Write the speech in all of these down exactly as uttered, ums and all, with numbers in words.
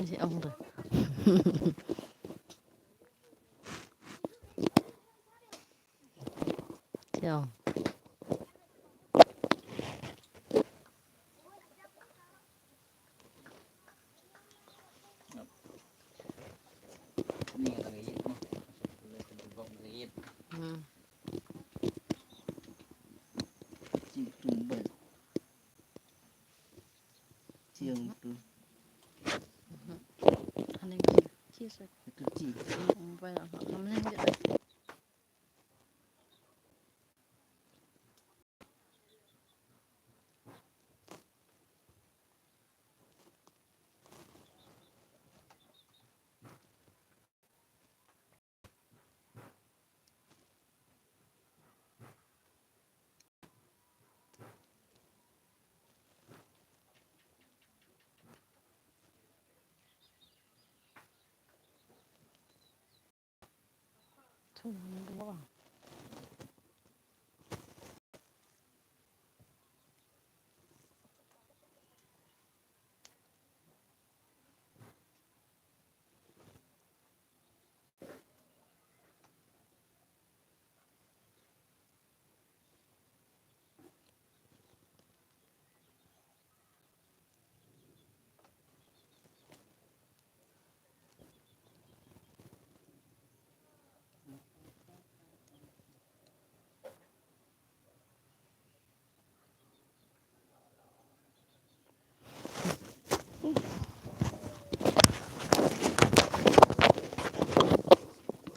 Ong da. Ong. Hmm. Chieng tu. Haneng chi. Chi sa. Itu chi. Mobile ha. Haneng chi.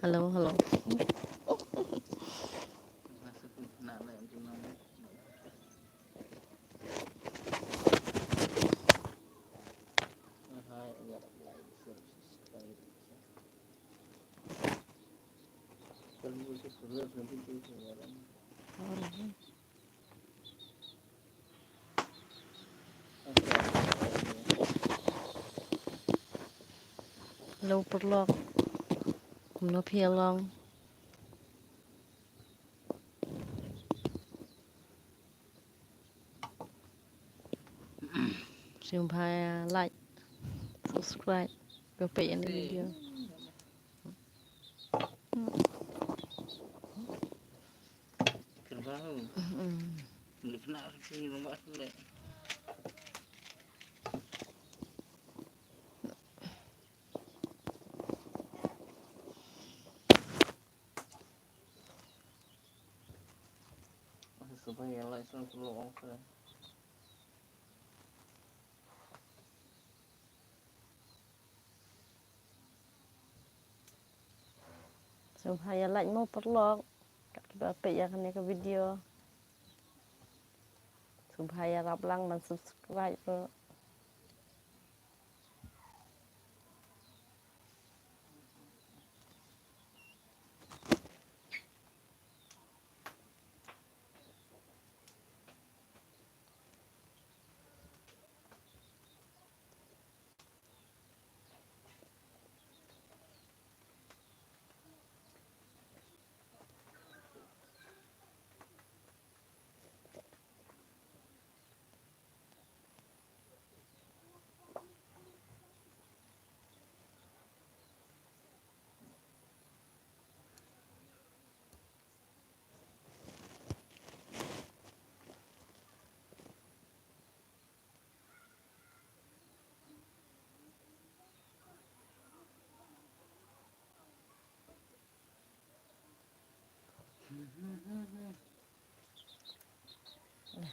Hello, hello. Hello paralok. Kumno phi ïa long? Sngewbha like, subscribe, ko peit ïa kane ka video. Sngewbha ïa like mo paralok. Kat kiba peit ïa kane ka video. Sngewbha ïarap lang ban subscribe ruh.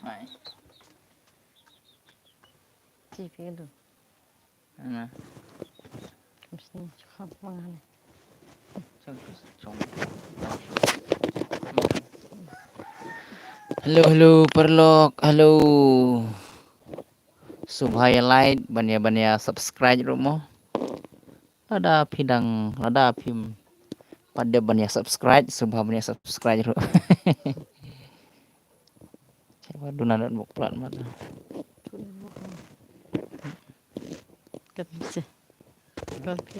Hai. Chi phi ka dun. Ana. Mesti chukap mana ni. Hello, hello, paralok, hello. Sngewbha ïa like, ban ïa, ban ïa subscribe ruh mo. Lada phi dang, lada phim pat dep ban ïa subscribe, sngewbha ban ïa subscribe ruh. Check ba duna dot bok plat mat. Kan sih. Kan phi.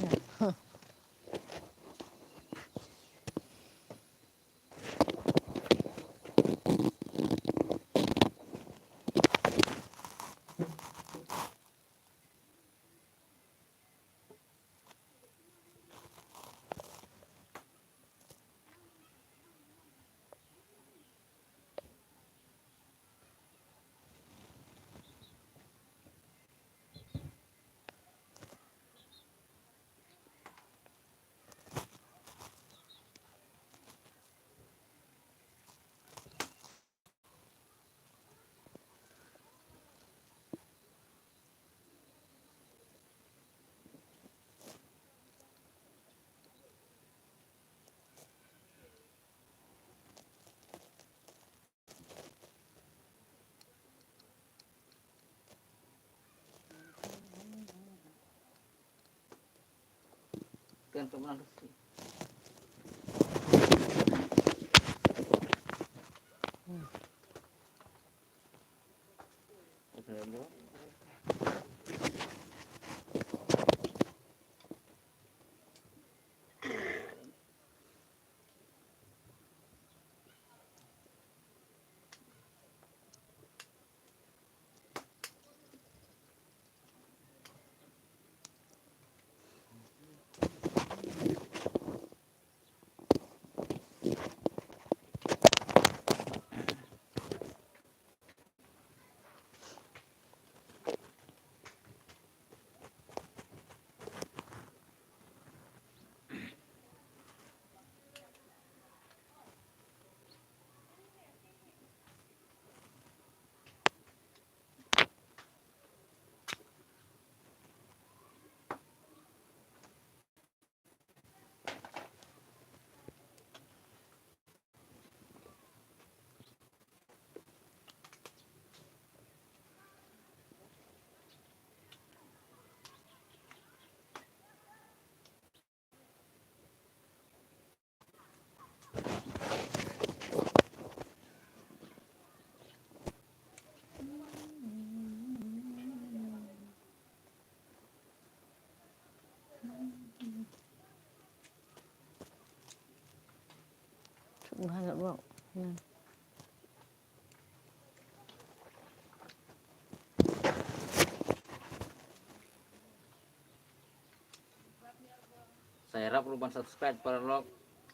Sa ïarap ruh ban subscribe paralok.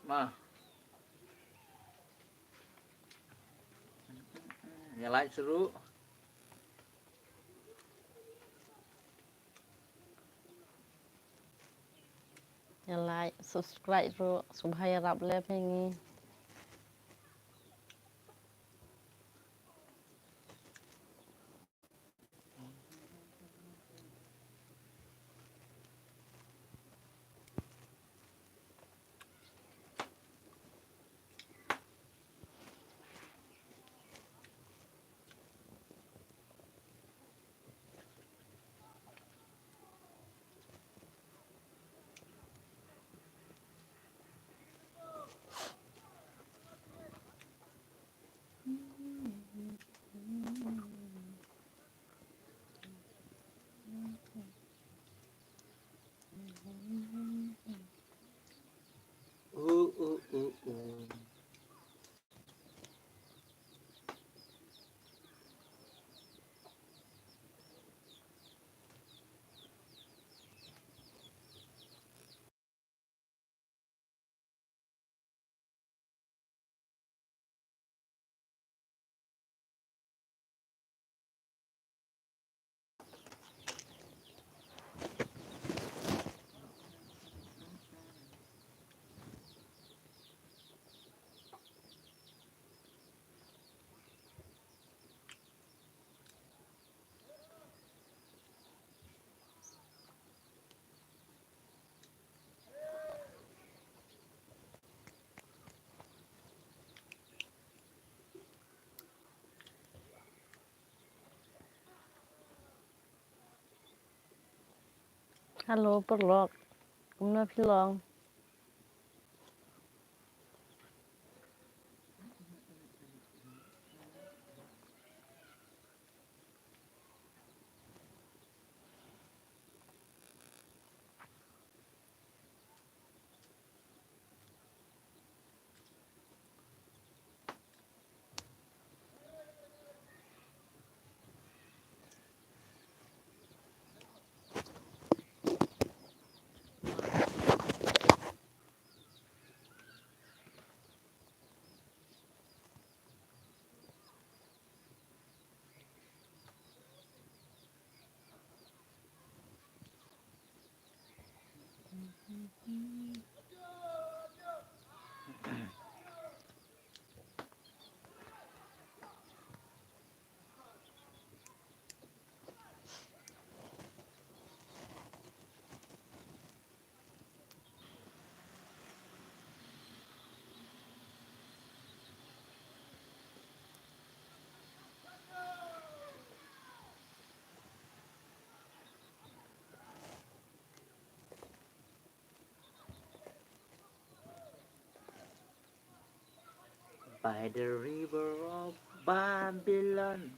Mah. Ïa like ruh. Ïa like, subscribe ruh, sngewbha ïarap lem ïa ngi. Hello paralok, kumno phi long? By the river of Babylon.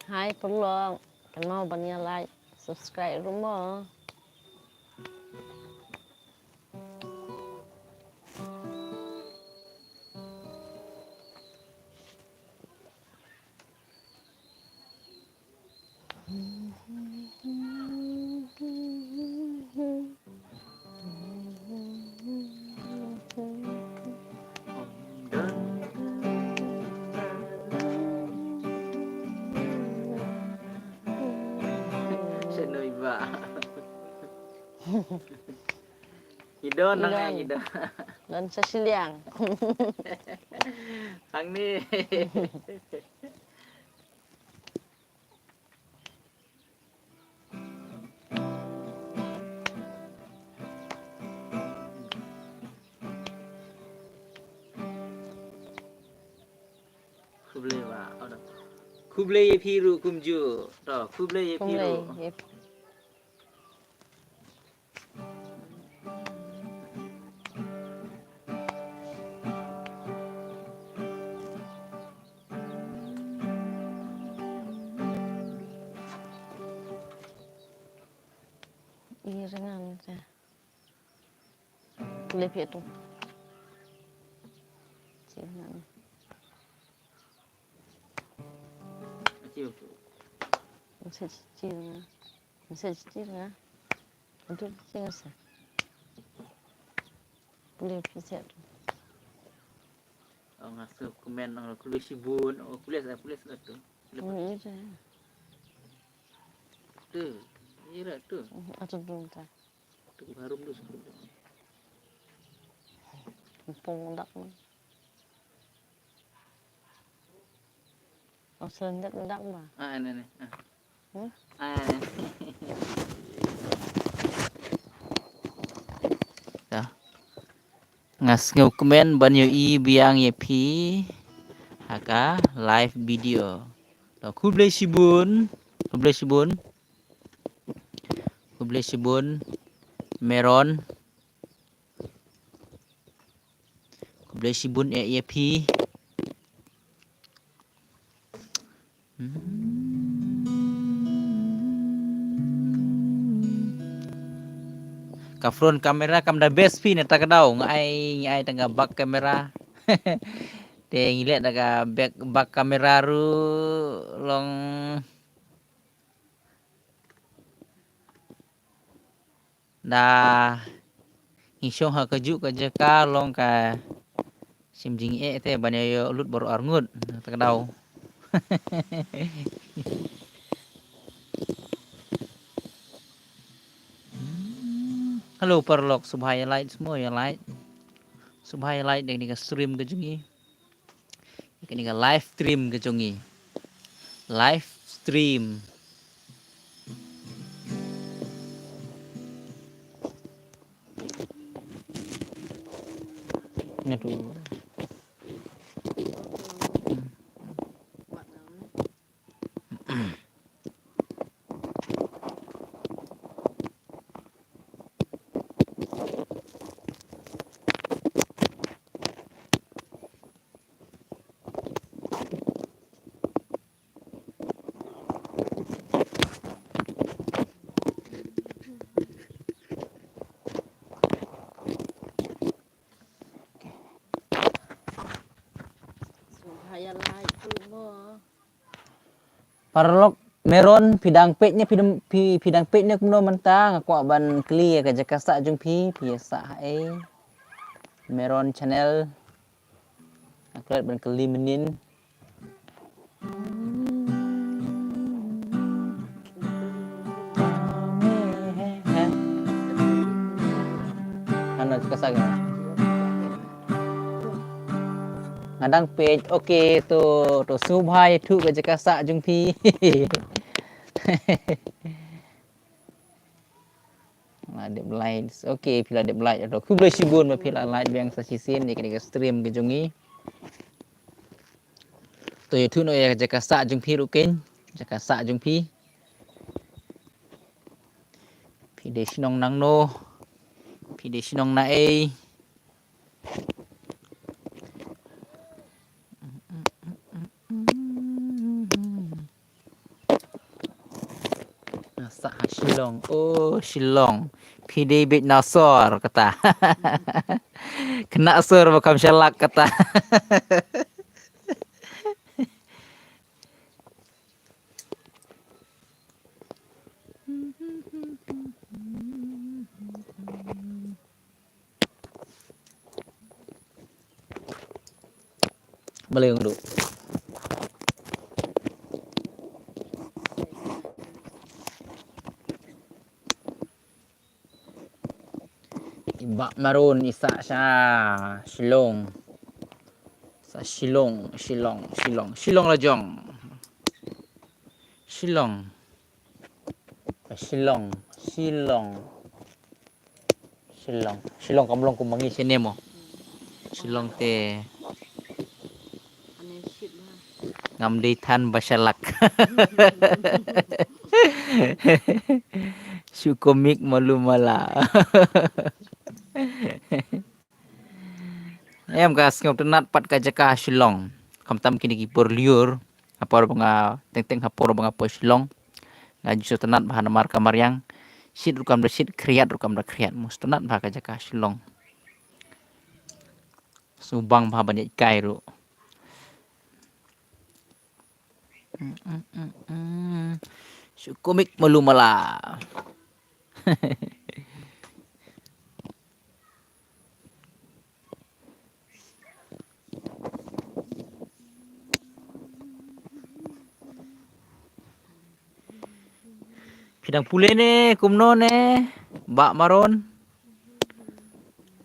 Hai paralok, kynmaw ban ïa like, subscribe ruh mo. Sha noi ba. Ngi don hangne, ngi don. Don sha shiliang. Hangne. Khublei ba, oh, da. Khublei ïa phi ruh kumjuh. To, khublei ïa phi ruh. Khublei ïa phi. Ïa, ringan te. Khublei phi tu. Chi ringan. Message chi ringan. Message chi ringan. Atu phi asa. Pule phi sa tu. Oh, nga sngew comment, oh, khublei shibun, oh, khublei sa, khublei sa tu. Hmm, iya. Tu, iya tu. Hmm, atu pun ta. Tu harum tu sepuluh. Pung dak. Oh, selendak dak ba. Ah, ini, ini. Ah. Hmm? Ah, ini. Dah. Nga sngew kmen ban ïohi biang ïa phi ha ka live video. Dah, khublei shibun. Khublei shibun. Khublei shibun. Meron. Khublei shibun ïa, ïa phi. Hmm. Ka front camera kam da best phi, nangta ka daw nga ai, nga ai tang ka back camera. Te ngi leh da ka back, back camera ruh long. Da ngi shong ha kajuh ka jaka long ka shim jingeh te ban ïa lut baroh arngut. Nangta ka daw. Hello paralok, sngewbha ïa like, sngewbha ïa like. Sngewbha ïa like da kane ka stream ka jong ngi. Kane ka live stream ka jong ngi. Live stream. Ina tu. Paralok Meron, phi dang peit ne, phi dang, phi, phi dang peit ne kumno mynta? Nga kwah ban kylli ïa ka jaka sah jong phi, phi sah ha ei? Meron Channel. Nga klet ban kylli mynnin. Hano, jaka sah ka? Nga dang peit. Okay, to, to sngewbha ïathuh ka jaka sah jong phi. La dep like. Okay, phi la dep like. To khublei shibun ba phi la like biang sa shisien ïa kane ka stream ka jong ngi. To ïathuh noh ïa ka jaka sah jong phi ruh keiñ. Jaka sah jong phi. Phi dei shnong nangno? Phi dei shnong na ei? Nga sah ha Shillong. Oh, Shillong. Phi dei beit na sor kata. Khynnah sor ba kham shalak kata. Balei ong du? I Bah Maroon i sah sha Shillong. Sah Shillong, Shillong, Shillong, Shillong la jong. Shillong. Shillong, Shillong. Shillong. Shillong kam long kum ma ngi shane mo. Shillong te ngam dei than ba shalak. Shu komik malu mala. Em, ka sngewtynnat pat ka jaka Shillong. Khamtam kine ki por lyiur, ha por ba nga, teng teng ha por ba nga poi Shillong, nga ju sngewtynnat bha namar ka mariang. Shit ruh kam da shit, khriat ruh kam da khriat. Mo, sngewtynnat bha ka jaka Shillong. Sngewbang bha ban ïaid kai ruh. Mm, mm, mm, mm. Shu komik malu mala. Phi dang pule ne, kumno ne, Bah Maron?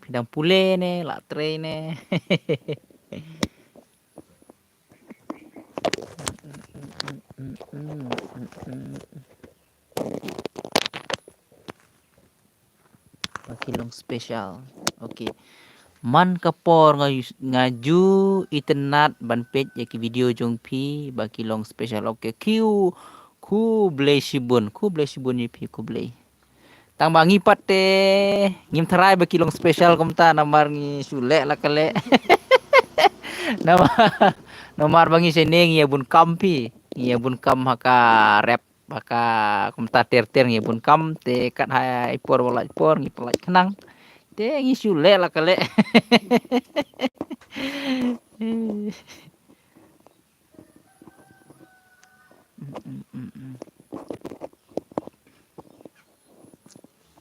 Phi dang pule ne, la trei ne? Ba ki long special. Okay. Man ka por nga, nga ju itynnad ban peit ïa ki video jong phi ba ki long special. Okay. Kiu, khublei shibun. Khublei shibun ïa phi, khublei. Tang ba ngi pat te ngim tharai ba ki long special kumta namar ngi shu leh la ka leh. Namar, namar ba ngi shane ngi ïa bun kam phi. Ngi ïa bun kam ha ka rep. Ba ka kumta ter ter ngi bun kam te kat ha i por ba lait por ngi pynlait khnang. Te ngi shu leh la ka leh.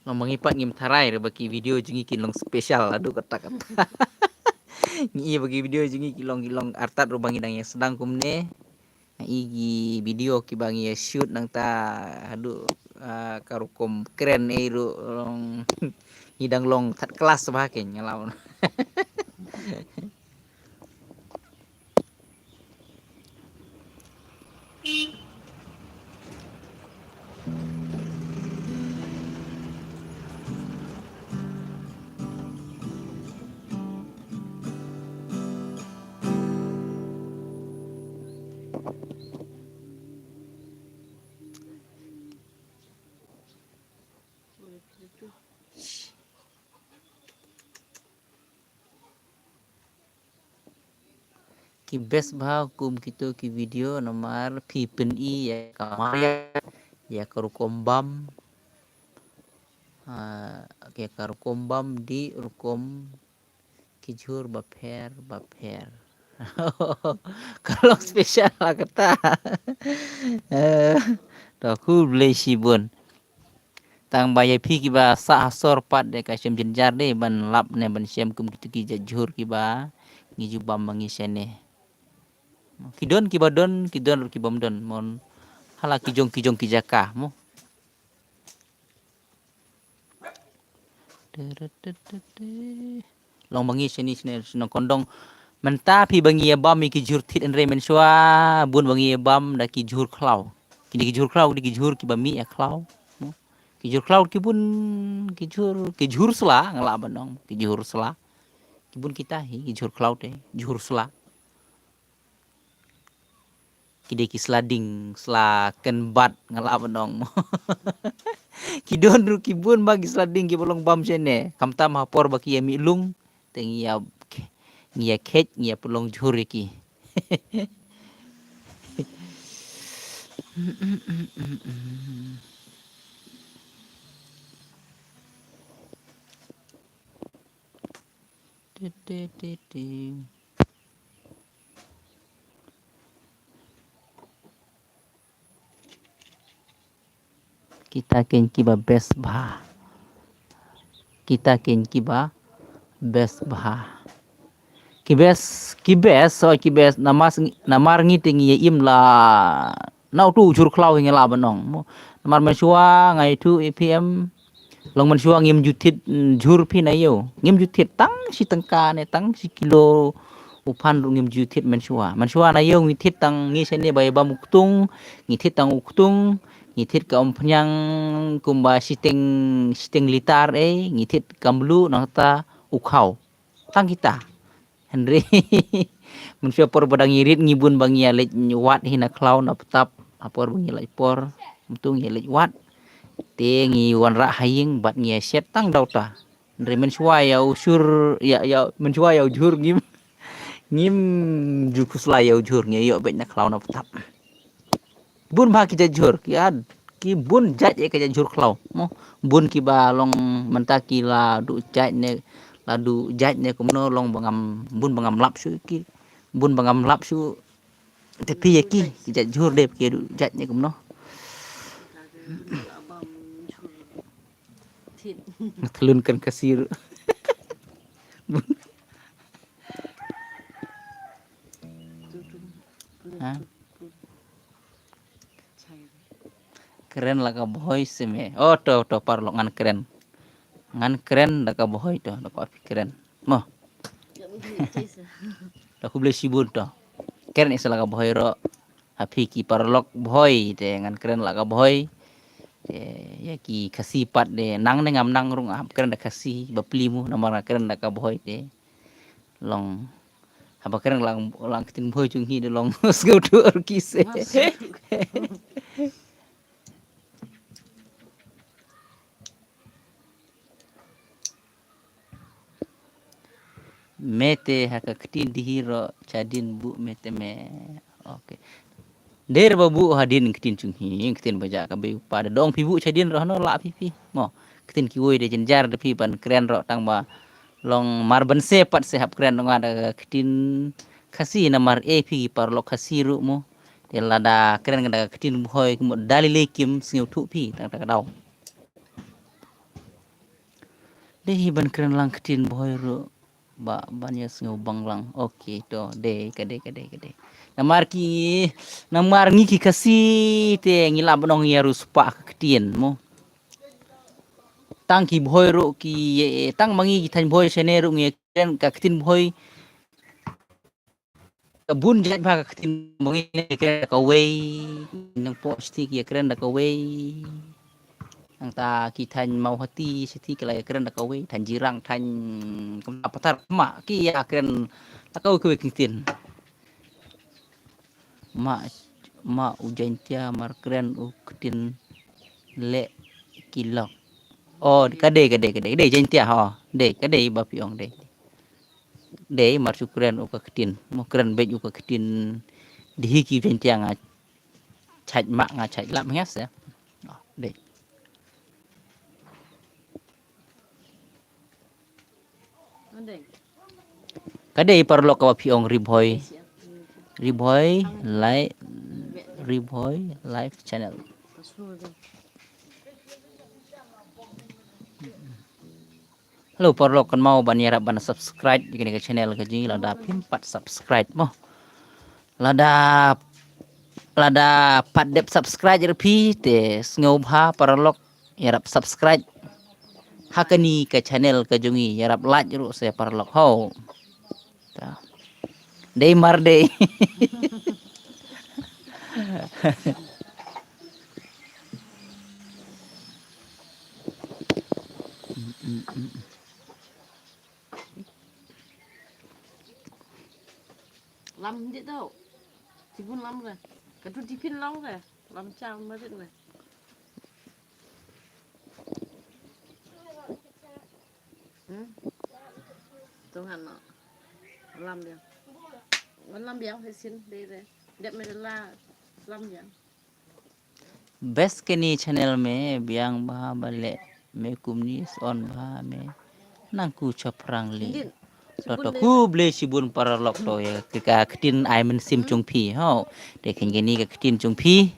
Long ma ngi pat ngim tharai re ba ki video jong ngi ki long special, aduh kata kata. Ngi ba ki video jong ngi ki long, ki long artat ruh ba ngi dang ïa sdang kumne. Ngi ki video kiba ngi ïa shoot nangta, aduh, ah, ka rukom kren ei ruh long. Ngi dang long third class ba ken nga la. Ki best bha kum kito ki video namar phi pyni ïa ka mar ïa, ïa ka rukom bam. Ah, ïa ka rukom bam dei rukom ki jhur bapher bapher. Ka long special la kata. Eh, to khublei shibun. Tang ba ïa phi kiba sah ha sor pat de ka shem jynjar de ban lap ne ban shem kum kito ki jait jhur kiba ngi ju bam ma ngi shane. Ki don kiba don, ki don ruh kibym don, mon. Hala ki jong, ki jong ki jaka, mo. Long ba ngi shane, shane, shane kondong. Mynta phi ba ngi ïa bam ïa ki jhur thied hynrei mynshuwa bun ba ngi ïa bam da ki jhur khlaw. Kine ki jhur khlaw, kine ki jhur kiba mih ïa khlaw. Ki jhur khlaw ki bun, ki jhur, ki jhur sla, nga lah ban ong. Ki jhur sla. Ki bun kita hi, ki jhur khlaw te, jhur sla. Ki dei ki sla ding, sla kynbat nga lah ban ong. Ki don ruh ki bun ba ki sla ding kiba long bam shane. Khamtam ha por ba ki ïa mih lung, te ngi ïa, ngi ïa khet, ngi ïa pynlong jhur ïa ki. Te, te, te, te. Kita ken kiba best bha. Kita ken kiba best bha. Ki best, ki best, oh, ki best. Namar, namar ngi te ngi ïa im la. Na utu u jhur khlaw hi nga lah ban ong. Namar mynshuwa nga ïathuh ïa phi em. Long mynshuwa ngim ju thied, mm, jhur phi na ïew. Ngim ju thied tang shi tyngka ne tang shi kilo u phan ruh ngim ju thied mynshuwa. Mynshuwa na ïew ngi thied tang ngi shane ba ïa bam u ktung, ngi thied tang u ktung, ngi thied ka umphniang kumba shiteng, shiteng litar ei, ngi thied ka mluh nangta u khaw. Tang kita. Hynrei mynshuwa por ba dang ïa rit ngi bun ba ngi ïa leit wad hi na khlaw na btap, ha por ba ngi lait por, mynta ngi ïa leit wad. Te ngi wanrah ha ïing bad ngi ïa shet tang da uta. Hynrei mynshuwa ïa u shur, ïa, ïa, mynshuwa ïa u jhur ngim, ngim ju khuslai ïa u jhur, ngi ïoh beit na khlaw na btap. Bun bha ki jait jhur, ki ad, ki bun jait ïa ki jait jhur khlaw. Mo, bun kiba long mynta ki la duh jait ne, la duh jait ne kumno long ba ngam, bun ba ngam lap shuh ki, bun ba ngam lap shuh. Te phi ïa ki, ki jait jhur de ki duh jait ne kumno. Nga thlun kan ka sir. Ha? Kren da ka Bhoi se me. Oh, to, to, paralok ngan kren. Ngan kren da ka Bhoi to, da ka phi kren. Mo. Da khublei shibun to. Kren ïa sa la ka Bhoi ruh. Ha phi ki paralok Bhoi te ngan kren la ka Bhoi. Te ïa ki Khasi pat de nang ne ngam nang ruh nga hap kren da Khasi bapli mo namar nga kren da ka Bhoi te. Long haba kren lang lang ktien Bhoi jong hi de long sngewthuh ruh ki se. Me te ha ka ktien Dihi ruh shadien buh me te me. Okay. Dei ba buh hadien ktien jong hi, ktien ba jah ka bei u kpa da dong phi buh shadien ruh hano lah phi phi. Mo, ktien kiwei de jynjar da phi ban kren ruh tang ba long mar ban se pat se hap kren nga da ka ktien Khasi namar e phi paralok Khasi ruh mo. Te lada kren da ka ktien Bhoi ki mo da lei lei kim sngewthuh phi tang ta ka daw. Dei hi ban kren lang ktien Bhoi ruh ba ban ïa sngewbang lang. Okay to dei ka dei ka dei ka dei. Namar ki namar ngi ki Khasi te ngi lah ban ong ïa ruh spah ka ktien mo. Tang ki Bhoi ruh ki tang ma ngi ki thaiñ Bhoi shane ruh ngi kren ka ktien Bhoi. Ka bun jait bha ka ktien ba ngi kren da kawei, nang poh shiti ki ïa kren da kawei. Nangta ki thaiñ Mawhati shiti ki la ïa kren da kawei, thaiñ Jirang, thaiñ Kmar, Pathar Khmah ki ïa kren da kawei kawei ki ktien. Ma ma u Jaintia mar kren u ktien leh ki lok. Oh, ka dei ka dei ka dei ka dei Jaintia ho. Dei ka dei ba phi ong dei. Dei mar shu kren u ka ktien mo kren beit u ka ktien Dihi ki Jaintia nga chait ma nga chait lap ngas ya. Oh, dei. Ka dei paralok ka ba phi ong Ri Bhoi. Ri Bhoi lai Ri Bhoi live channel. Hello paralok kan mau ban ïarap ban subscribe ïa kane ka channel ka jong ngi lada phim pat subscribe mo. Lada lada pat dep subscribe ruh phi te sngewbha paralok ïarap subscribe ha kane ka channel ka jong ngi ïarap like ruh se paralok ho. Dei mar dei. Lam dit tau. Tibun lam re. Katu tipin long re. Lam cham marit re. Hmm. Tuhan no. Lam dia. Wan lam dia hesin dei re. Dep me la lam dia. Best kini channel me biang bha ba leh me kumni son bha me nang ku chaprang li. To to khublei shibun paralok to ïa ka ktien ai mynsiem jong phi ho. Te kini ka ktien jong phi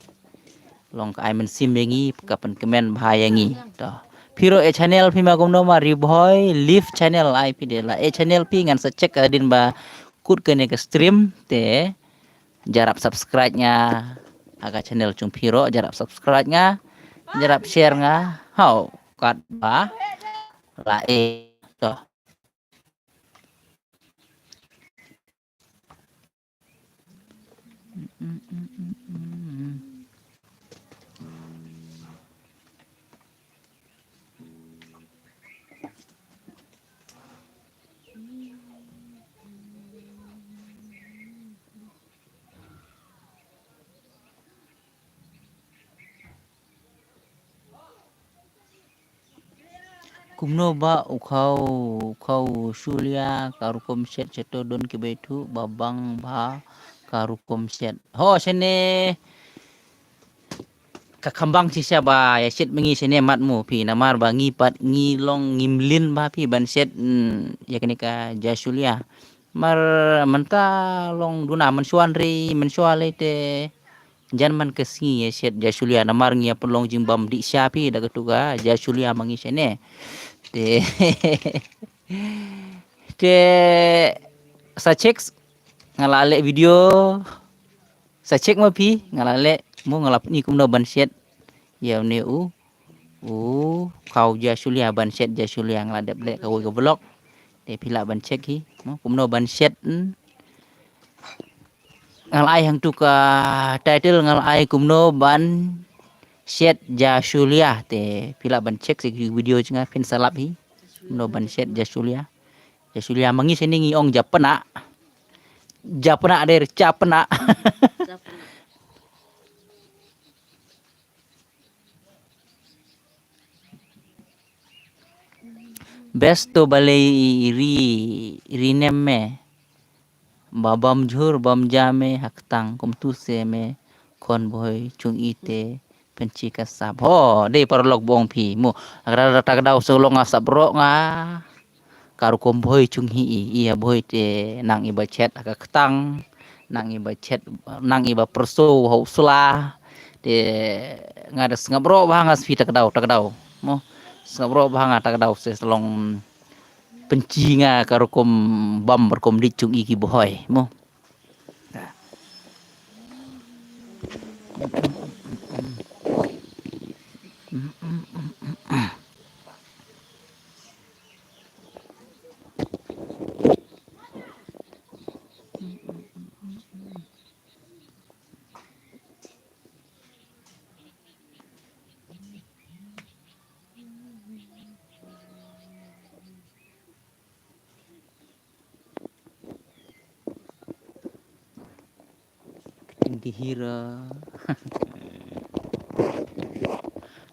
long ka ai mynsiem ïa ngi ka pynkmen bha ïa ngi. To phi ruh e channel phi ma kumno ma Ri Bhoi Live channel ai phi de la e channel phi ngan sa check hadien ba kut kane ka stream te jarap subscribe nga ha ka channel jong phi ruh jarap subscribe nga jarap share nga hau kat ba la e to. Kumno ba u khaw u khaw shulia ka rukom shet cheto don ki baitu ba bang ba ka rukom shet ho shene. Ka khambang shisha ba ïa shet ma ngi shene mat mo phi namar ba ngi pat ngi long ngim lin ba phi ban shet ïa kane ka jashulia. Mar mynta long duna mynshuan ri mynshuan le te jan man ka sngi ïa shet jashulia namar ngi ap long jingbam di sha phi da katu ka jashulia ma ngi shene. Te te sa checks nga la leh video. Sa check ma phi nga la leh mo nga la pyni kumno ban shet ïa une u, u khaw jasulia, ban shet jasulia. Nga la dep leh kawei ka vlog. Te phi lah ban check hi, mo, kumno ban shet, hmm. Nga la ai hangtu ka title, nga la ai kumno ban shet jasulia. Te phi lah ban check sa ki video jong nga, phin sa lap hi. Kumno ban shet jasulia. Jasulia ma ngi shane ngi ong japna. Japna, der japna. Best to balei ri, ri nem me. Ba bam jhur bam ja me ha ktang, kumtu se me khon bhoi chung i te pynchi ka sap. Ho, dei paralok bong phi, mo. Agra da ta ka daw se long nga sap ro nga. Ka rukom bhoi chung hi i, i ha bhoi te nang i ba chet ha ka ktang, nang i ba chet, nang i ba pyrso ha u sla. Te nga da sngap ro ba nga spi ta ka daw, ta ka daw. Mo, sngap ro ba nga ta ka daw se long pynchi nga ka rukom bam, rukom dit chung i ki bhoi, mo. Kting ki hira.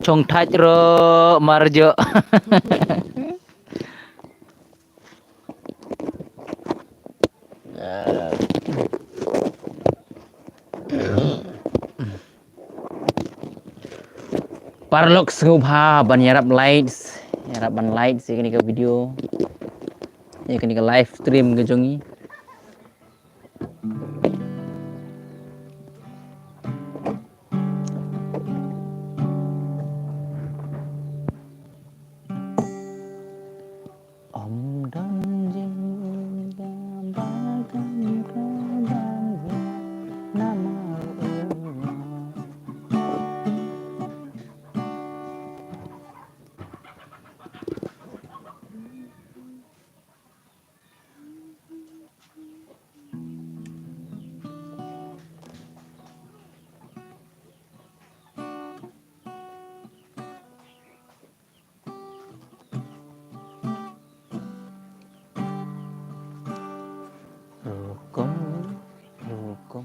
Chong thait ro marjo. Paralok sngewbha ban ïarap likes, ïarap ban like ïa kane ka video, ïa kane ka live stream ka jong ngi. Ym don jingïada ba kan ka ban namar u. Rukom, rukom.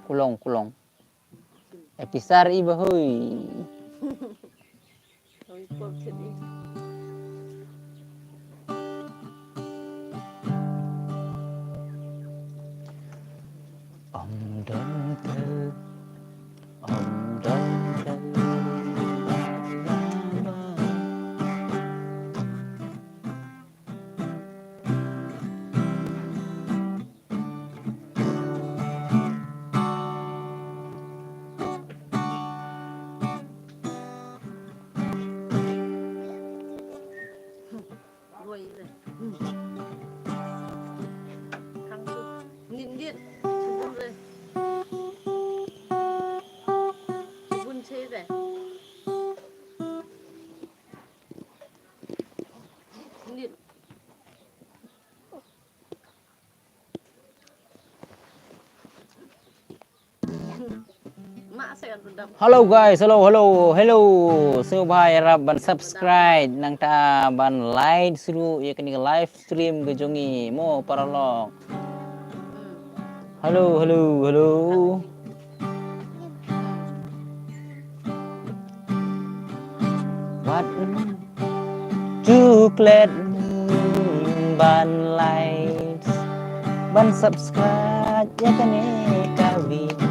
Kulong, kulong. Episar i bahui. Om don tel, om don tel. Hello guys, hello, hello, hello. Sngewbha ïarap ban subscribe, nangta ban like shuh ïa kane ka live stream ka jong ngi mo paralok. Hello, hello, hello. Wat, mm, to klet, mm, ban like, ban subscribe ïa kane ka video.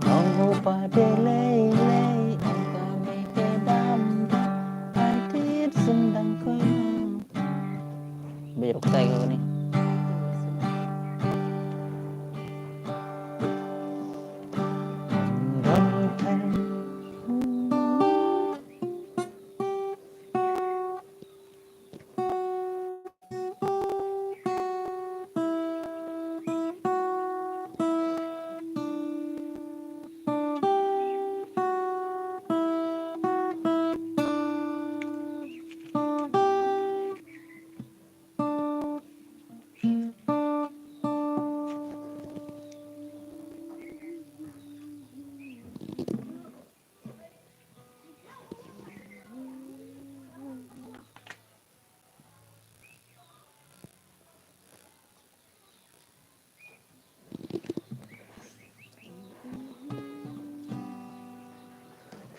Ong u pa te lei lei, ong ka me te dam dam, ai tit sum dang kono. Bejrok tai ko ni.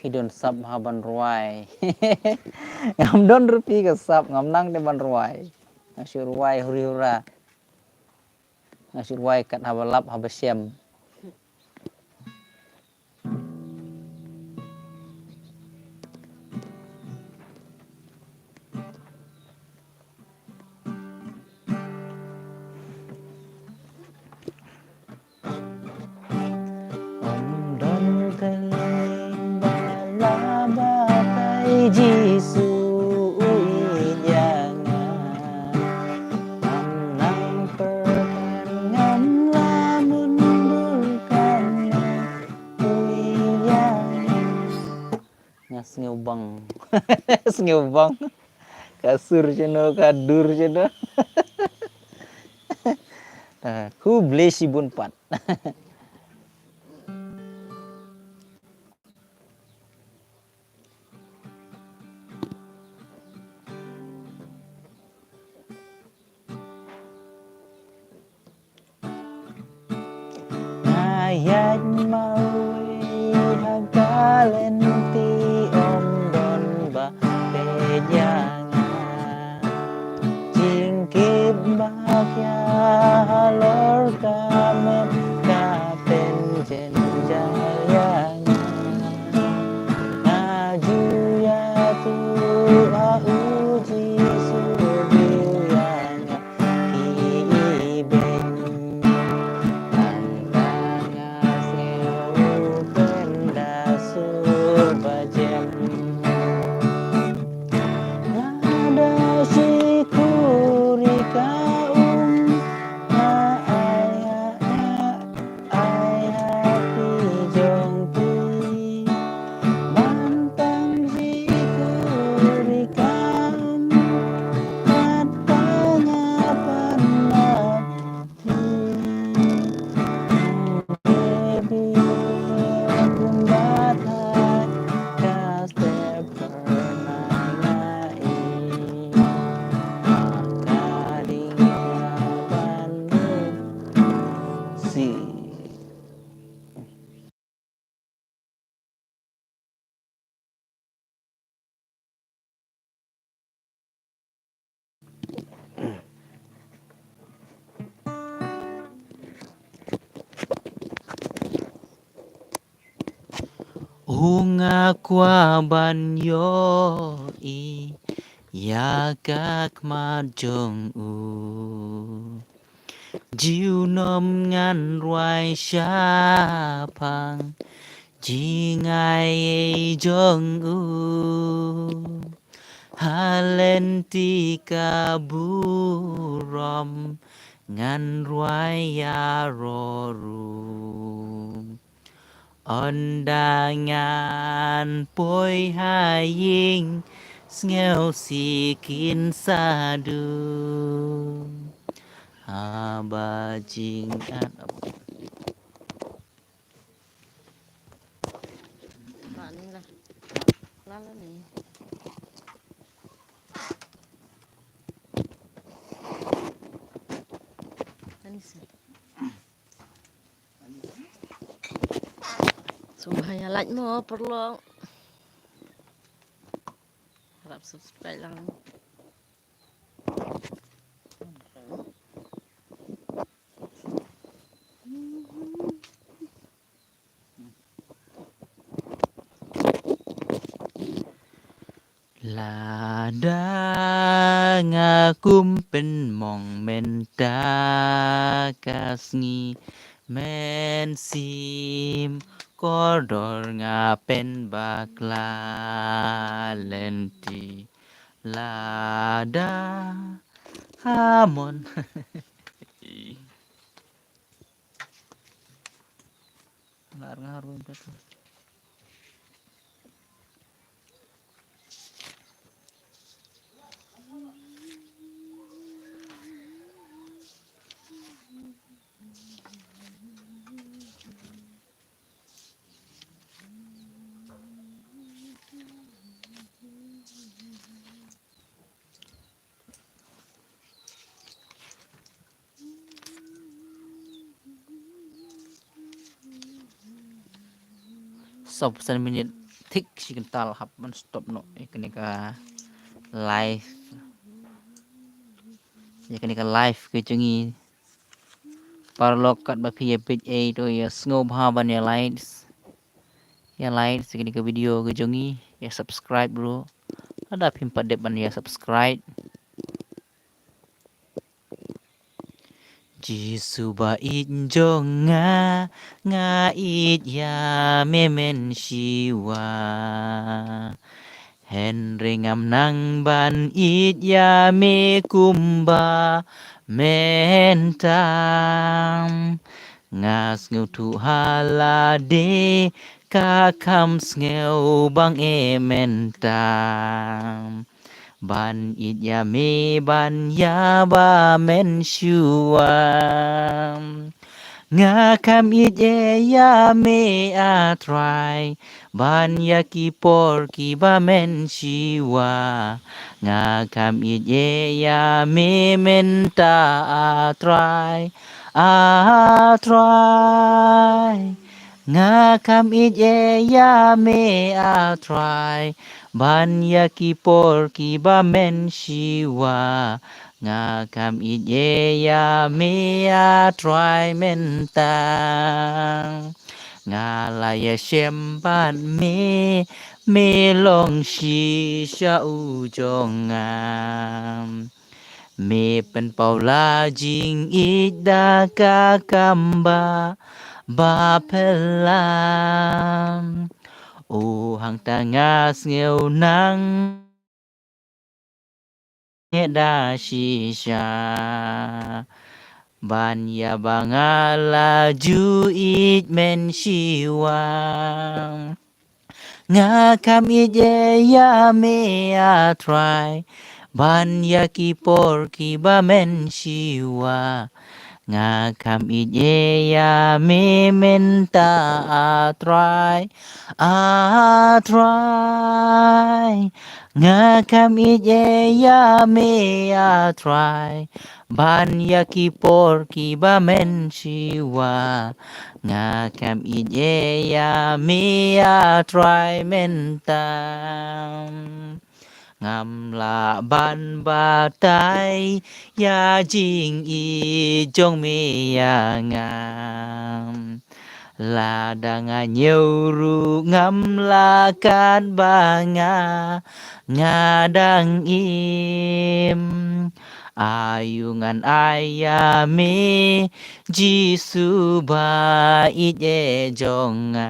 Phi don sap ha ban rwai. Ngam don ruh phi ka sap, ngam nang te ban rwai. Nga shu rwai huri hura. Nga shu rwai kat haba lap haba shem. Ym don kylliang ba la batai Jisu u ïeit ïa nga. Ngam nang pyrkhat, ngam lah mundur, kan nga u ïeit ïa nga. Nga sngewbang. Sngewbang. Ka sur shano, ka dur shano. Ah, khublei shibun pat. Nga ïaid marwei ha ka lynti, ym don ba peit ïa nga. Jingkit ba khia halor ka met ka pynjynjar ïa nga. Nga ju ïathuh ha u Jisu, dei ïa nga. Ki ibeiñ, nangta nga sngew u pynda sur ba jem. Nga da shi khuri ka um, nga ai ha, nga ai ha ki jong phi. Ban tang shi khuri ka um, kata nga pan na U nga kwah ban ïohi ïa ka khmat jong u. Junom ngan rwai shaphang jingaiei jong u. Ha lynti ka burom ngan rwai ïaroh ruh. Ynda ngan poi ha ïing, sngewsih kin sa dum. Haba jingad. Sngewbha ïa like mo paralok. Harap subscribe lang. Lada nga kum pynmong mynta ka sngi, mynsiem kordor nga pynbakla lynti. Lada hamon. Lar nga harwin pet. Sawphew san minit thik shi kyntal hap ban stop noh ïa kane ka live. Ïa kane ka live ka jong ngi. Paralok katba phi ïa peit ei to ïa sngewbha ban ïa likes. Ïa likes ïa kane ka video ka jong ngi, ïa subscribe ruh lada phim pat dep ban ïa subscribe. Jisu ba ïeit jong nga, nga ïeit ïa me mynshuwa. Hynrei ngam nang ban ïeit ïa me kumba mynta. Nga sngewthuh ha lade ka kham sngew bang eh mynta. Ban ïeit ïa me ban ïa ba mynshuwa. Nga kham ïeit ïa me A Trai ban ïa ki por kiba mynshuwa. Nga kham ïeit ïa me mynta A Trai, A Trai. Nga kham ïeit ïa me A Trai ban ïa ki por kiba mynshuwa. Nga kham ïeit ïa me A Trai mynta. Nga la ïashem bad me, me long shisha u jong nga. Me pynpaw la jingïeit da ka kam ba, ba phylla. O hangta nga sngew nang da shisha. Ban ïa ba nga la ju ïeit mynshuwa. Nga kham ïeit ïa me A Trai ban ïa ki por kiba mynshuwa. Nga kham ïeit ïa me mynta A Trai, A Trai. Nga kham ïeit ïa me A Trai ban ïa ki por kiba mynshuwa. Nga kham ïeit ïa me A Trai mynta. Ngam lah ban batai ïa jingïeit jong me ïa nga. Lada nga ñiew ruh ngam lah kat ba nga, nga dang im. Aïu ngan ai ïa me Jisu ba ïeit jong nga.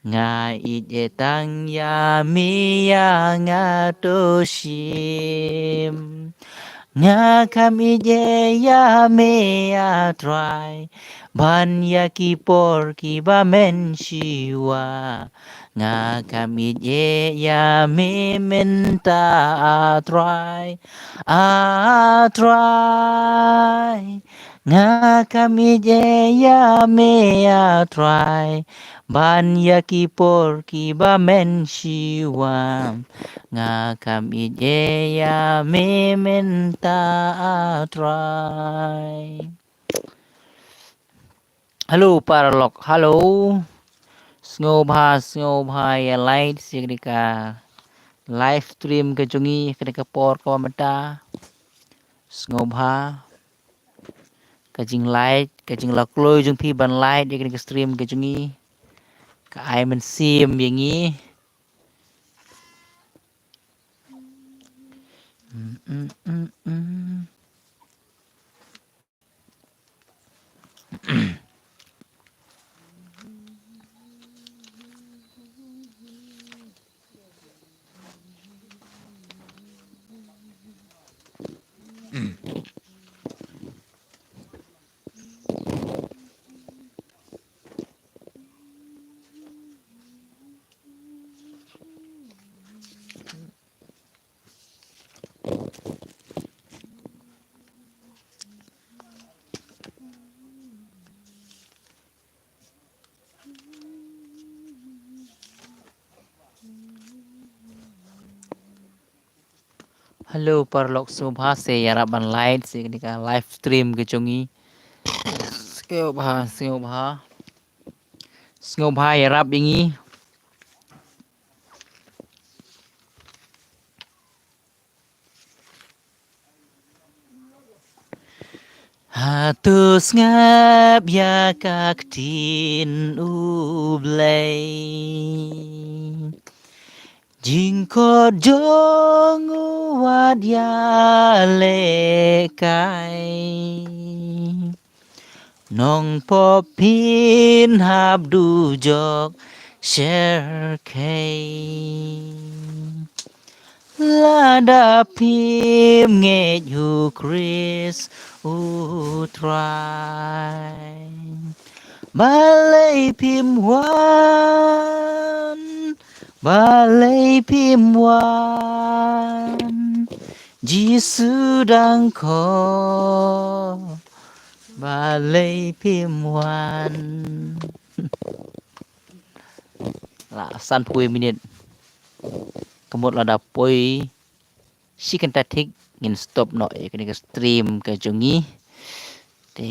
Nga ïeit tang ïa me ïa nga to shim. Nga kham ïeit ïa me A Trai ban ïa ki por kiba mynshuwa. Nga kham ïeit ïa me mynta A Trai, A Trai. Nga kham ïeit ïa me A Trai ban ïa ki por kiba mynshuwa. Nga kham ïeit ïa me mynta A Trai. Hello paralok, hello. Sngewbha, sngewbha ïa like sha kane ka live stream ka jong ngi, kane ka por kaba mynta. Sngewbha. Ka jing like, ka jinglakloi jong phi ban like ïa kane ka stream ka jong ngi, ka ai mynsiem ïa ngi. Mm, mm, mm, mm. Hello paralok, sngewbha seh ïarap ban like sha kane ka live stream ka jong ngi. Sngewbha, sngewbha. Sngewbha ïarap ïa ngi. Hato sngap ïa ka ktien U Blei? Jingkhot jong u wat ïalehkai. Nongpop phin hap dujok sherkhei. Lada phim ngeit u Khrist u Trai, balei phim wan, balei phim wan? Jisu dang khot, balei phim wan? La sanphew minit. Ka mut lada poi shi kynta thik ngin stop noh ïa kane ka stream ka jong ngi. Te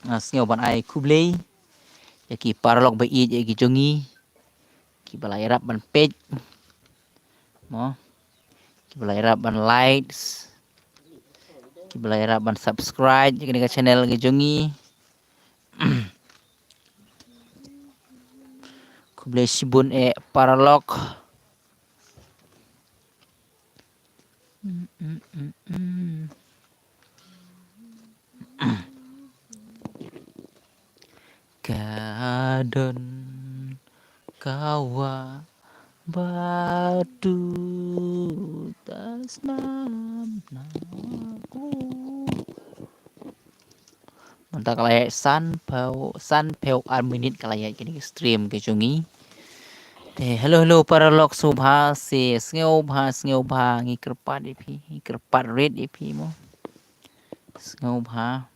nga sngew ban ai khublei ïa ki paralok ba ïeit ïa ki jong ngi, kiba la ïarap ban peit, mo, kiba la ïarap ban likes, kiba la ïarap ban subscribe ïa kane ka channel ka jong ngi. Khublei shibun eh paralok. Ka don ka wah bad u tasnam na ku. Mynta ka la ïaid sanphew, sanphew ar minit ka la ïaid kane ka stream ka jong ngi. Te hello hello paralok, sngewbha seh, sngewbha, sngewbha, ngi kyrpad ïa phi, ngi kyrpad rit ïa phi mo. Sngewbha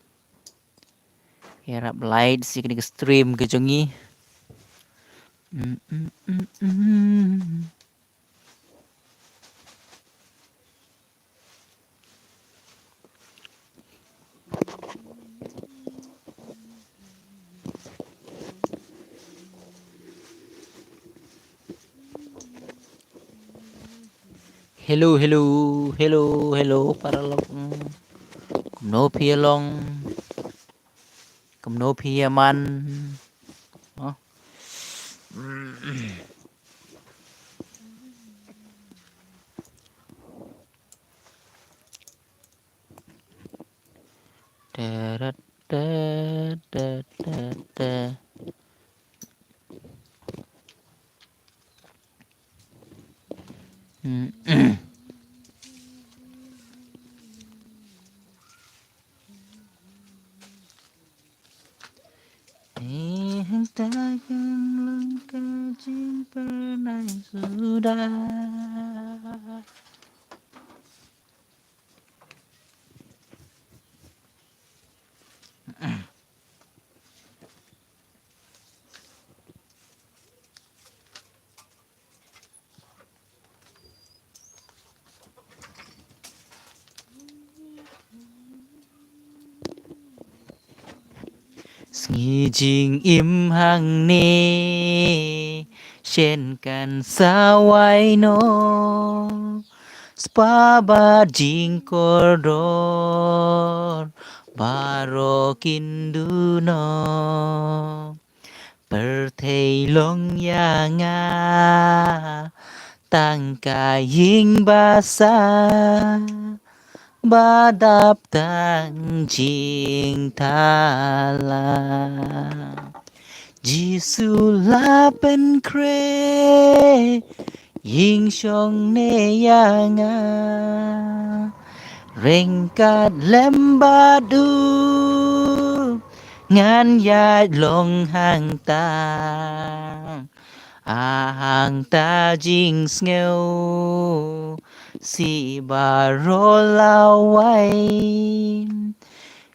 ïarap like sha kane ka stream ka jong ngi. Mm, mm, mm, mm. Hello, hello, hello, hello paralok. Kumno phi ïa long? Kumno phi ïa man? Hah? Teret, teret, teret, teret. Hmm. Ni hang ta kan lang ka jingpynai suda. Sngi jingim hangne shen kan sa wai noh, spah bad jingkordor baroh kin duh noh. Pyrthei long ïa nga tang ka ïing basa ba dap tang jingthala. Jisu la pynkhreh ïing shong ne ïa nga, ryngkat lem bad u ngan ïaid long hangta. A hangta jingsngew shi baroh la wai,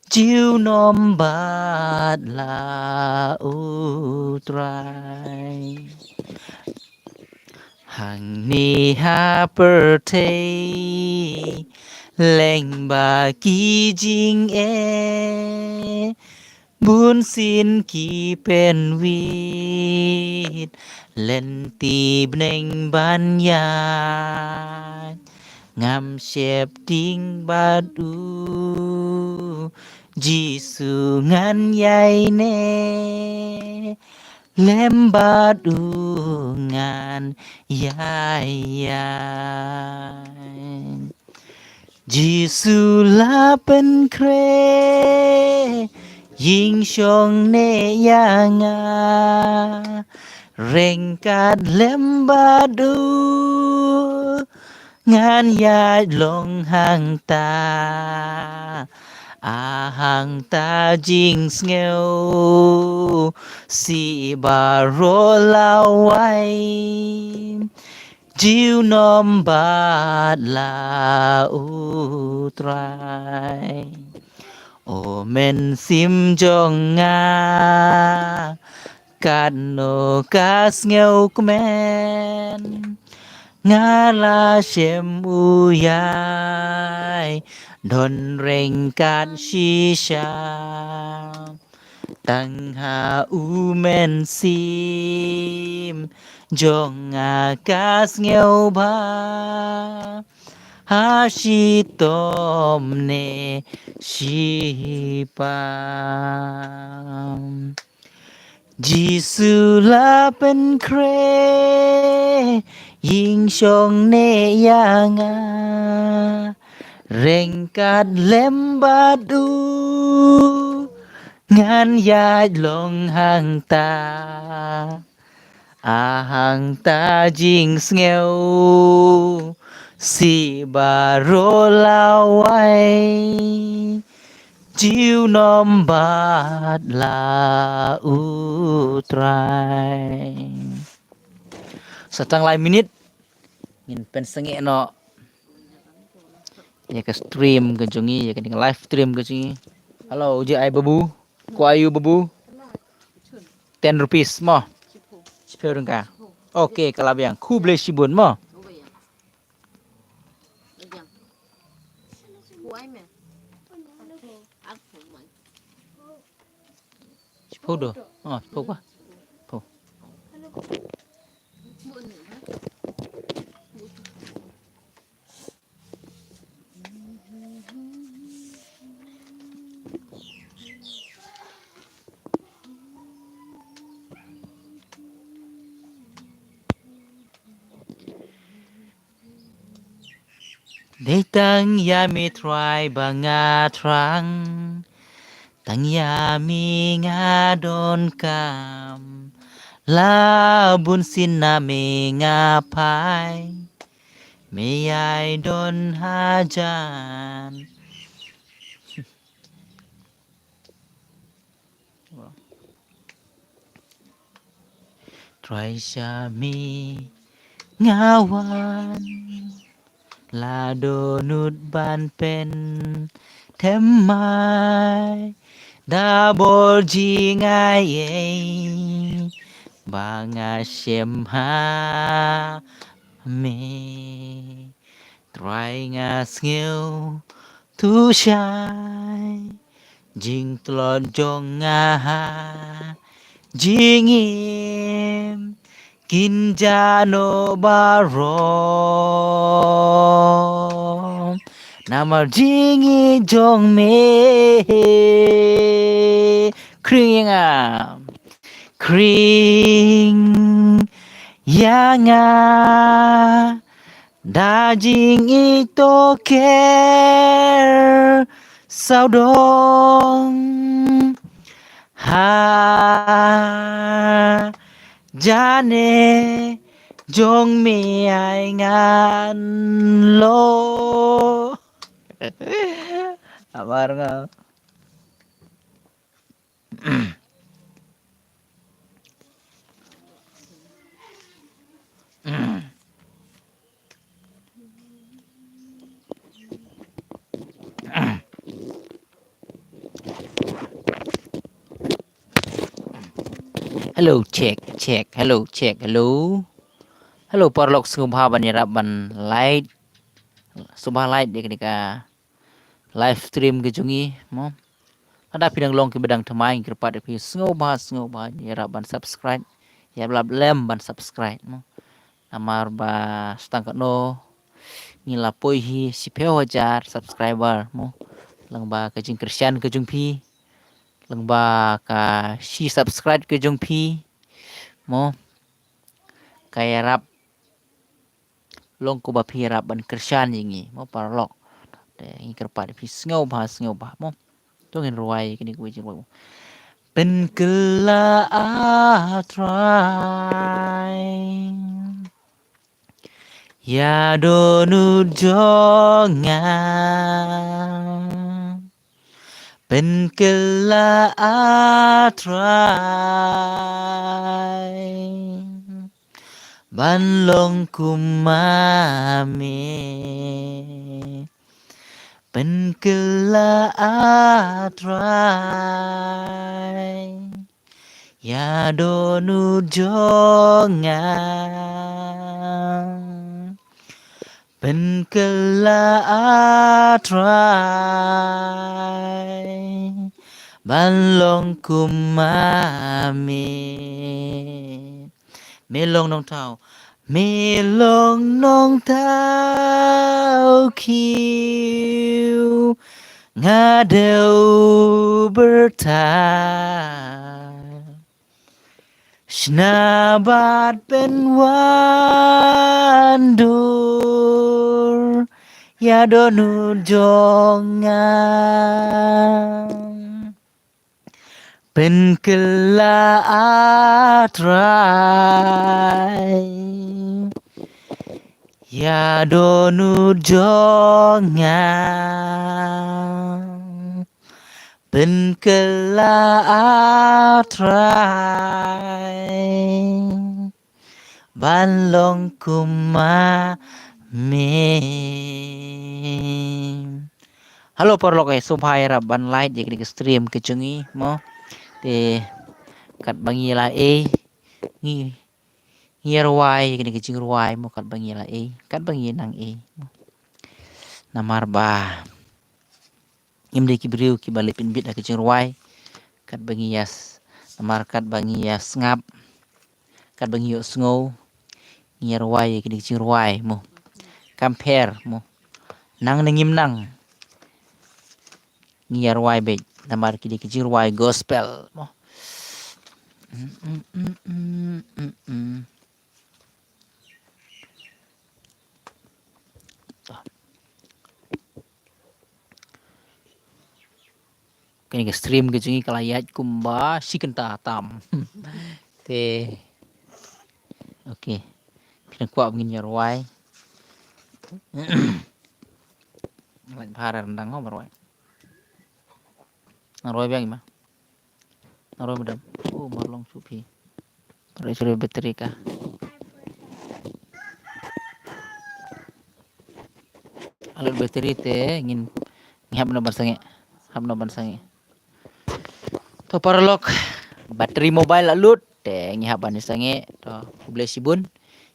junom bad la u Trai. Hangne ha pyrthei leng ba ki jingeh, bun sien ki pynwit, lynti bneng ban ïaid. Ngam sheptieng bad u Jisu ngan ïai neh, lem bad u ngan ïai ïaid. Jisu la pynkhreh ïing shong ne ïa nga, ryngkat lem bad u ngan ïaid long hangta. A hangta jingsngew shi baroh la wai, junom bad la u Trai. O Mynsiem jong nga, katno ka sngewkmen, nga la shem u ïai don ryngkat shisha. Tang ha u Mynsiem jong nga ka sngewbha ha shitom ne shipang. Jisu la pynkhreh ïing shong ne ïa nga, ryngkat lem bad u ngan ïaid long hangta. A hangta jingsngew shi baroh la wai, junom bad la u Trai. Sa tang lai minit ngin pynsangeh noh ïa ka stream ka jong ngi, ïa ka live stream ka jong ngi. Hello, uji ai babu. Ko ayu babu? Ten rupees mo. Shiphew tyngka. Okay, ka la biang. Khublei shibun mo. Shiphew do. Oh, shiphew ka. Shiphew. Dei tang ïa me Trai ba nga thrang, tang ïa me nga donkam, la bun sien na me nga phai, me ïai don hajan. Trai sha me nga wan, la dohnud ban pynthymmai, da bor jingaiei ba nga shem ha me. Trai nga sngewthuh shai, jingtlot jong nga ha jingim kin jah noh baroh. Namar jingim jong me khring ïa nga, khring ïa nga da jingïeit to ker sawdong. Ha jane jong me ai ngan lo. Abar nga. Hello, check, check. Hello, check. Hello. Hello, paralok, sngewbha ban ïarap ban like. Sngewbha like ïa kane ka live stream ka jong ngi, mo. Lada phi dang long kiba dang thymmai, ngi kyrpad ïa phi sngewbha, sngewbha ïarap ban subscribe. Ïarap lem ban subscribe, mo. Namar ba sa tang katno ngi la poi hi shiphew hajar subscriber, mo. Lyngba ka jingkyrshan ka jong phi, lyngba ka shi subscribe ka jong phi, mo. Ka ïarap long kumba phi ïarap ban kyrshan ïa ngi, mo, paralok. Te ngi kyrpad ïa phi sngewbha, sngewbha, mo. To ngin rwai kane kawei jingrwai, mo. Pynkylla, ah Trai, ïa dohnud jong nga. Pynkylla, ah Trai, ban long kum ma me. Pynkylla, ah Trai, ïa dohnud jong nga. Pynkylla, ah Trai, ban long kum ma me. Me long nongthaw, me long nongthaw khiew, nga dei u byrta. Shna bad pynwandur ïa dohnud jong nga. Pynkylla, ah Trai, ïa dohnud jong nga. Pynkylla, ah Trai, ban long kum ma me. Hello paralok, eh, sngewbha ïarap ban like ïa kane ka stream ka jong ngi, mo. Te katba ngi la ei, ngi, ngi ïa rwai ïa kane ka jingrwai, mo, katba ngi la ei, katba ngi nang ei, mo. Namar ba ngim dei ki briew kiba leh pynbit ha ka jingrwai. Katba ngi ïa s-, namar katba ngi ïa sngap, katba ngi ïohsngew, ngi ïa rwai ïa kine ki jingrwai, mo. Kam pher, mo. Nang ne ngim nang, ngi ïa rwai beit namar kine ki jingrwai gospel, mo. Kane ka stream ka jong ngi ka la ïaid kumba shi kynta tam. Te, okay. Phi nang kwah ba ngin ïa rwai? Lait bha, ryndang ho ba rwai. Nang rwai biang i ma. Nang rwai madam. Oh, mar long shuh phi. Rwai shuh battery ka. Lut battery te ngin, ngi hap noh ban sangeh. Hap noh ban sangeh. To paralok, battery mobile la lut te ngi hap ban sangeh. To, khublei shibun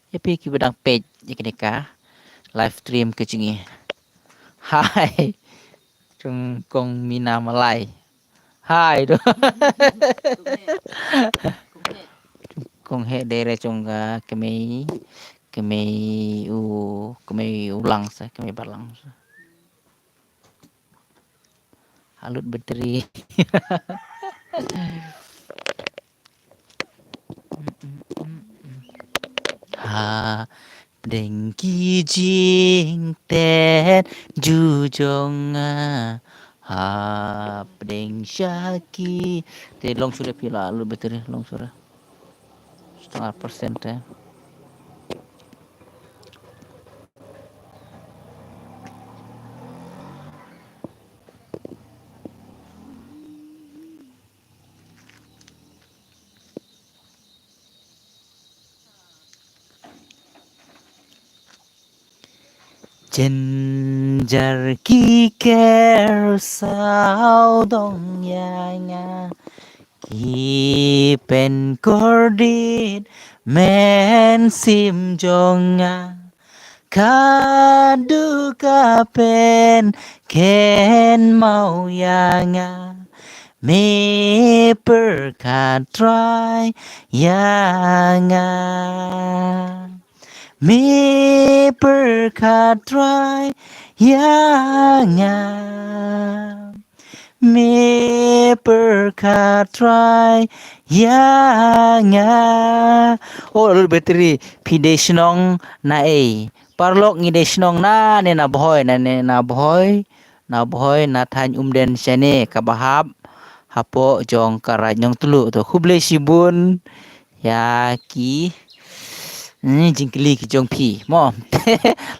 ïa phi kiba dang peit ïa kane ka live stream ka jong ngi. Hai. Jong kong Mina Malai. Hai tu. Kong he dere chong ka kemei, kemei u, kemei u lang sa, kemei balang sa. Halut battery. Ha pdeng ki jingteh ju jong nga, ha pdeng sha ki. Te long shuh da phi la lut battery, long shuh da. Setengah persen te. Jynjar ki ker saw dong ïa nga, ki pynkordit mynsiem jong nga. Ka duk ka pynkynmaw ïa nga, me pyrkhat Trai ïa nga. Me pyrkhat Trai ïa nga. Me pyrkhat Trai ïa nga. Oh, la lut battery. Phi dei shnong na ei? Paralok, ngi dei shnong na ne na Bhoi, na ne na Bhoi. Na Bhoi, na thaiñ Umden shane, kaba hap hapoh jong ka Raid Nongtluh. To khublei shibun ïa ki, hmm, jingkylli ki jong phi mo.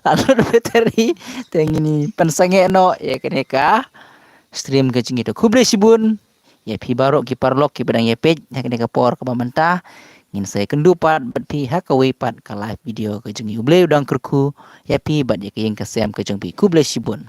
La lut battery, te ngin pynsangeh noh ïa kane ka stream ka jong ngi. To khublei shibun ïa phi baroh ki paralok kiba dang ïa peit ha kane ka por kaba mynta. Ngin sa ïakynduh pat bad phi ha kawei pat ka live video ka jong ngi. U Blei u dang kyrkhu ïa phi bad ïa ka ïing ka sem ka jong phi. Khublei shibun.